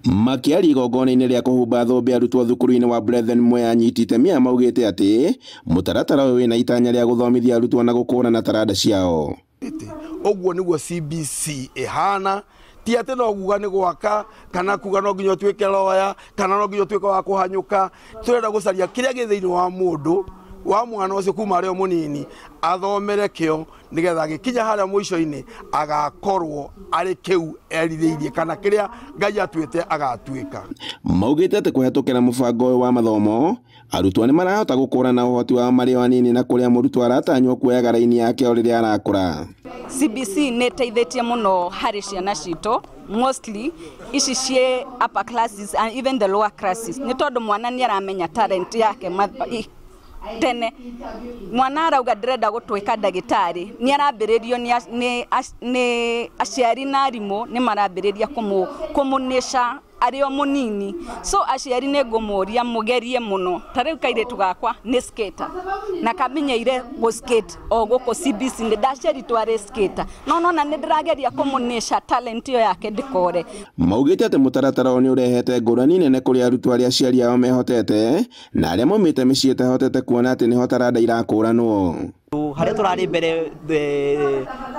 Makĩaria igongona-inĩ rĩa kũhumba thũmbĩ arutwo thukuru-inĩ wa Brethren Mwea, anyiti itemi aya maugĩte atĩ mũtaratara ũyũ wĩna itanya rĩa gũthomithia arutwo na gũkũrana taranda ciao. Ũguo nĩguo CBC ĩhana, ti atĩ no kuga nĩ gwaka kana kuga no nginya ũtuĩke lawyer kana no nginya ũtuĩke wa kũhanyũka. Tũrenda gũcaria kĩrĩa gĩ thĩinĩ wa mũndũ wa mwana ũcio kuma arĩ o mũnini, athomere kĩo nĩgetha agĩkinya harĩa mũico-inĩ agakorwo arĩ kĩu erirĩirie kana kĩrĩa Ngai atuĩte agatuĩka. Maugĩte atĩ kũhetũkĩra mũbango ũyũ wa mathomo, arutwo nĩ marahota gũkũrana ũhoti wao marĩ o anini, na kũrĩa mũrutwo aratanywo kuoyaga raini yake o rĩrĩa arakũra. CBC nĩ ĩteithĩtie mũno harĩ ciana citũ, mostly ici ciĩ upper classes and even the lower classes, nĩ tondũ mwana nĩ aramenya talent yake tene. Mwana arauga ndĩrenda gũtuĩka ndagĩtarĩ, nĩ arambĩrĩrio nĩ aciari na arimũ, nĩ marambĩrĩria kũmũnĩca arĩ o mũnini. So aciari nĩ ngũmũria mũgerie mũno. Ta rĩu kairĩtu gakwa nĩ skater na kamenyeire gũ skate o gũkũ CBC, nĩ ndaciaritwo arĩ skater, no nona nĩ ndĩrageria kũmũnĩca talent ĩyo yake ndĩkore. Maugĩte atĩ mũtaratara ũyũ nĩ ũrehete ngũrani nene kũrĩ arutwo arĩa aciari ao mehotete na arĩa maumĩte mĩciĩ ĩtahotete, kuona atĩ nĩho taranda irakũranwo. Harĩa tũrarĩ mbere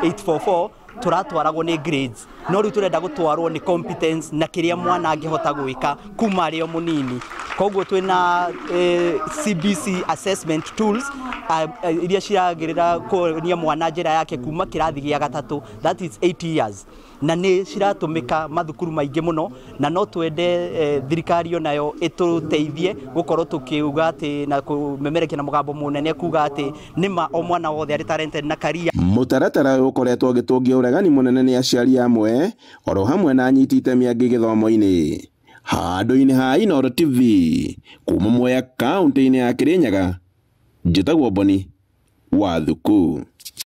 844 tũratwaragwo nĩ grades, no rĩu tũrenda gũtwarwo nĩ competence na kĩrĩa mwana angĩhota gwĩka kuma arĩ o mũnini. Koguo twĩna CBC assessment tools iria ciragĩrĩra kuonia mwana njĩra yake kuma kĩrathi gĩa gatatũ, that is 8 years, na nĩ ciratũmĩka mathukuru maingĩ mũno. Na no twende thirikari onayo ĩtũteithie gũkorwo tũkiuga atĩ na kũmemerekia na mũgambo mũnene kuga atĩ nĩma o mwana wothe arĩ talented na career. Mũtaratara ũyũ ũkoretwo ũgĩtũngio ũregani mũnene nĩ aciari amwe oro hamwe na anyiti itemi angĩ gĩthomo-inĩ. Handũ-inĩ ha Inooro TV kuma Mwea, kaũntĩ-inĩ ya Kĩrĩnyaga, njĩtagwo Boni wa Thuku.